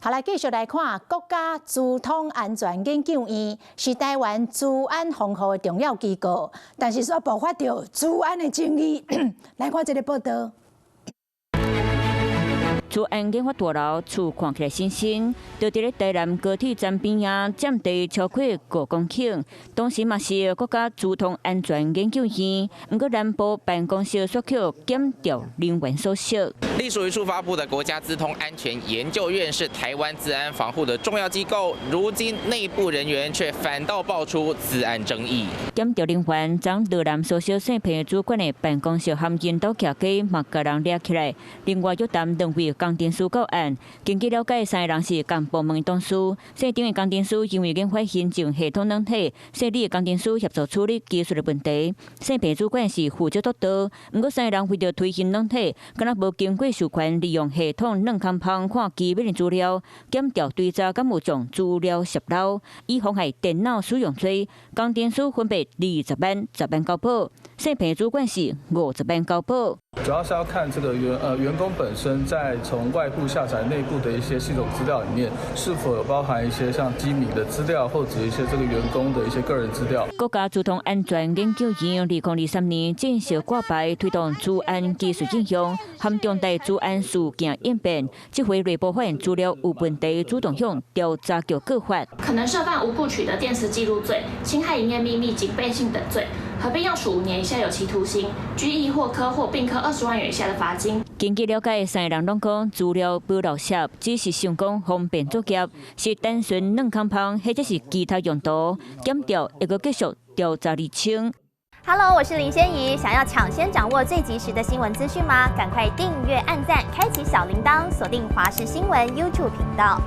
好，來繼續來看國家資通安全研究院是台灣資安防護的重要機構，但是煞爆發著資安的爭議。來看這个報道。資安研發大樓厝看起來新新，就佇咧台南高鐵站邊仔，佔地超過5公頃。當時嘛是國家資通安全研究院，毋過南部辦公室煞予檢調人員所設。隸屬於數發部的國家資通安全研究院是台灣資安防護的重要機構，如今內部人員卻反倒爆出資安爭議。檢調人員將羅南所屬姓彭主管的辦公室含𪜶兜徛家嘛共人掠起來，另外約談兩位工程師到案。根據了解，三个人是仝部門的同事。姓張的工程師因為研發行政系統軟體，姓李的工程師協助處理技術的問題。姓彭主管是負責督導。毋過三个人為著推行軟體，敢若無經過授權，利用系統軟空芳看機密的資料，檢調追查敢有將資料洩漏，以妨害電腦使用罪，工程師分別20萬、10萬交保，姓彭主管是50萬交保。主要是要看這個員工本身在從外部下載內部的一些系統資料裡面，是否有包含一些像機密的資料，或者一些這個員工的一些個人資料。國家資通安全研究院2023年正式掛牌，推動資安技術應用，含重大資安事件應變。這回內部發現資料有問題，主動向調查局告發。可能涉犯無故取得電磁紀錄罪、侵害營業秘密、警備性等罪，合併要處5年以下有期徒刑、拘役或科或併科20萬元以下的罰金。根據了解，三个人攏講資料無漏洩，只是想講方便作業，是單純軟空芳或者是其他用途。檢調會閣繼續調查釐清。 Hello，我是林仙怡，想要搶先掌握最及時的新聞資訊嗎？趕快訂閱、按讚、開啟小鈴鐺，鎖定華視新聞 YouTube 頻道。